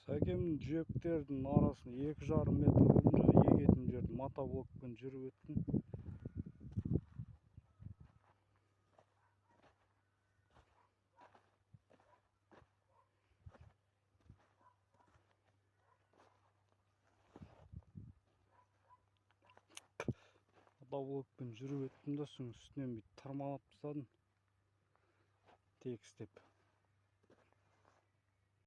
Сәкемнің жүйектердің арасын 2,5 метр қылдым, жаңа егетін жерді мотоблокпен жүріп өттім. Мотоблокпен жүріп өттім да, соның үстінен бүйтіп тырмалап тастадым. Тегістеп.